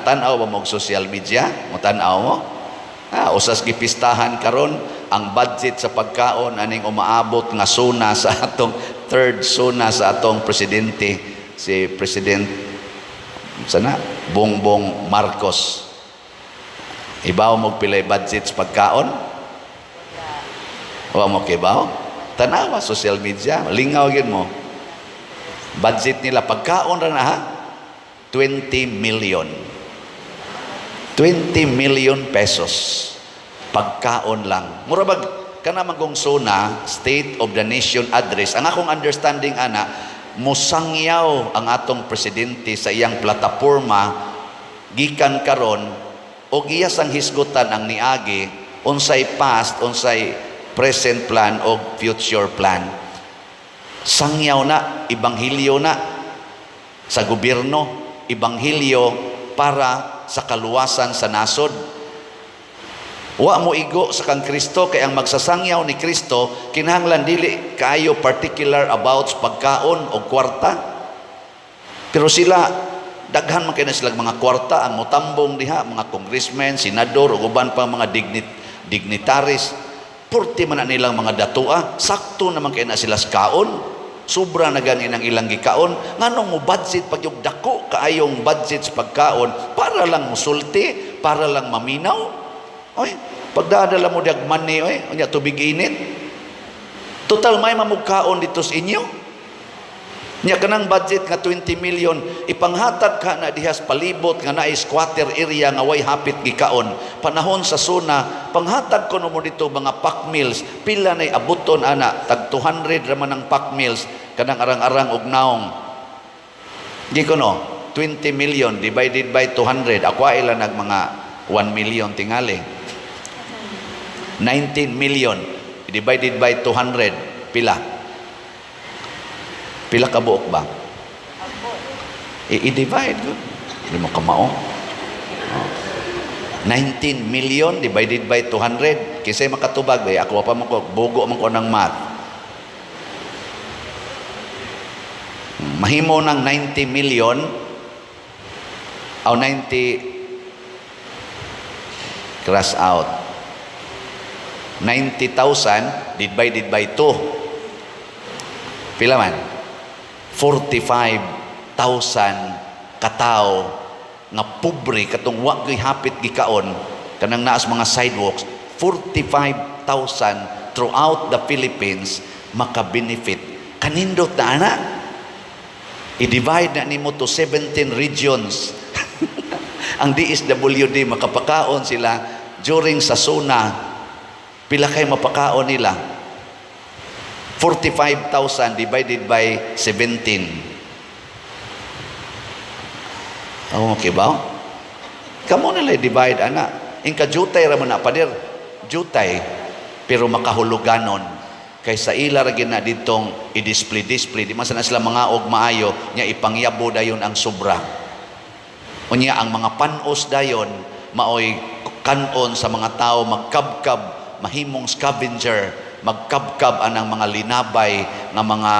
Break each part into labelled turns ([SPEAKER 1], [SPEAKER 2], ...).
[SPEAKER 1] Tan-aw ba mo social media? Mo tan-aw mo? Ah, usas gipistahan karon ang budget sa pagkaon aning umaabot nga SONA sa atong third SONA sa atong presidente, si President sana Bongbong Marcos. Ibaw mo pilay budget sa pagkaon? Wa mo kibaw? Tanawa social media, lingaw gyud mo. Budget nila pagkaon ra na ha? 20 million. 20 million pesos. Pagkaon lang. Mura bag kana man kong SONA, State of the Nation Address. Ang akong understanding ana, musangyaw ang atong presidente sa iyang plataporma gikan karon og iya sang hisgutan ang niagi, unsay past, unsay present plan o future plan. Sangyaw na, ebanghelyo na sa gobyerno, ebanghelyo para sa kaluwasan sa nasod. Wa mo igo sa kang Kristo kay ang magsasangyaw ni Kristo kinahanglan dili kaayo particular about pagkaon o kwarta. Pero sila daghan man kay na silang mga kwarta ang motambong diha, mga congressmen, senador ug uban pa mga dignitaries. Purti man na nilang mga datua, sakto naman kay na sila sa kaon. Sobra na gani ang ilang gikaon. Nganong mo budget pag yung dako kaayong budget sa pagkaon para lang musulti, para lang maminaw? Oy, pagdadala mo dag money, oy, unya tubig init. Total may mamugkaon dito sa inyo. Nya kanang budget nga 20 million ipanghatag ka na dihas palibot nga naay squatter area nga way hapit gikaon. Panahon sa SONA, panghatag kuno mo dito mga pack meals, pila nay abuton ana, tag 200 ra man ang pack meals kanang arang-arang og naong. Di ko no, 20 million divided by 200, ako ila nag mga 1 million tingali. 19 million divided by 200, pila? Pila ka buok ba? I-divide ko. Hindi mo kamao. Oh. 19 million divided by 200. Kasi makatubag, eh, ako pa mo ko, bugo man ko ng math. Mahimo ng 90 million o 90 cross out. 90,000 divided by 2. Pila man? 45,000 katao nga pobre katong wa gyud hapit gikaon kanang naas mga sidewalks, 45,000 throughout the Philippines maka-benefit. Kanindot na ana. I-divide na nimo to 17 regions. Ang DSWD makapakaon sila during sa SONA. Pila kay mapakaon nila? 45,000 divided by 17. Oh, okay ba? Kamo nila divide ana. Ingka jutay ra man na pader. Jutay pero makahuluganon. Kay sa ila ra gyud na ditong i-display display, di man sana sila mga og maayo nya ipangyabo dayon ang sobra. Unya ang mga panos dayon maoy kanon sa mga tao, magkabkab, mahimong scavenger, magkabkab anang mga linabay nga mga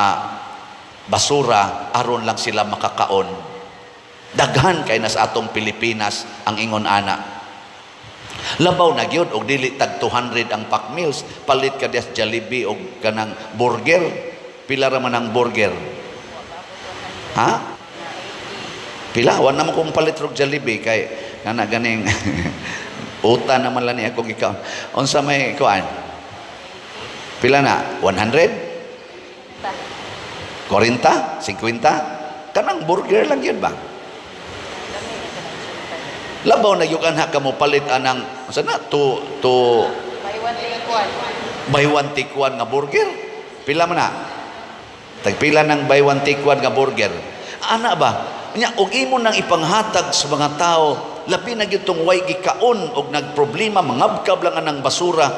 [SPEAKER 1] basura aron lang sila makakaon. Daghan kay na sa atong Pilipinas ang ingon ana. Labaw na gyud og dili tag 200 ang pack meals, palit ka dias Jollibee og kanang burger. Pila ra man ang burger? Ha? Pila? Wa na mo kong palit og Jollibee kay kana ganing uta naman lang ni ako gikaon. Unsa may kuan? Pila na? 100? 40? 50? Kanang burger lang yun ba? Labaw na yung anak ka mo palit anang unsa na? To
[SPEAKER 2] Buy one take one.
[SPEAKER 1] Buy one take one nga burger. Pila man na? Tagpila ng buy one take one nga burger. Ana ba? Nya og imo nang ipanghatag sa mga tao, labi na gyud tong way gikaon og nagproblema, mangabkab lang anang basura.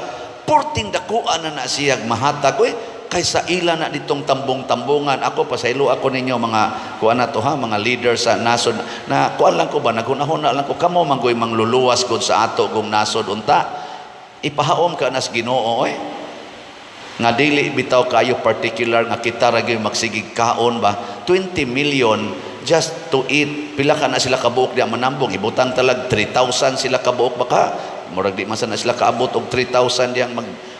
[SPEAKER 1] Porting dakuan na na siyag mahatag oy kaysa ila na ditong tambong-tambungan. Ako pasaylo ako ninyo mga kuan na to ha, mga leader sa nasod na kuan lang ko ba, naghunahuna lang ko kamo manggoy mangluluwas gud sa ato kung nasod unta. Ipahaom ka nas Ginoo oy. Nga dili bitaw kayo particular nga kita ra gyud magsigig kaon ba. 20 million Just to eat. Pila ka na sila kabuok diya manambong? Ibutang talag 3,000 sila kabuok baka. Murag di man na sila kaabot og 3,000 diyang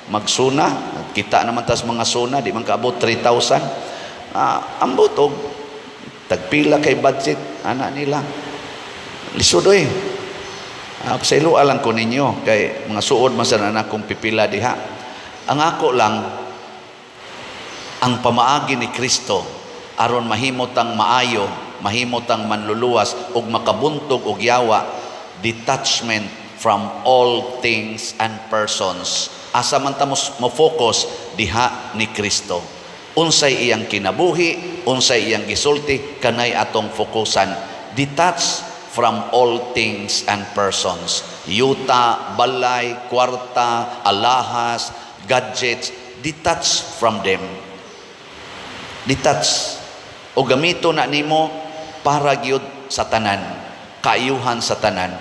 [SPEAKER 1] magsuna. Kita naman tas mga suna, di man kaabot 3,000. Ambot og tagpila kay budget ana nila. Lisod oy. Pasayloa lang ko ninyo kay mga suod man sa na akong pipila diha. Ang ako lang, ang pamaagi ni Kristo aron mahimot ang maayo, mahimot ang manluluwas ug makabuntog og yawa, detachment from all things and persons. Asa man ta mo focus diha ni Kristo. Unsay iyang kinabuhi, unsay iyang gisulti, kanay atong fokusan. Detach from all things and persons. Yuta, balay, kwarta, alahas, gadgets, detach from them. Detach. O gamito na nimo para gyud sa tanan, kaayuhan sa tanan.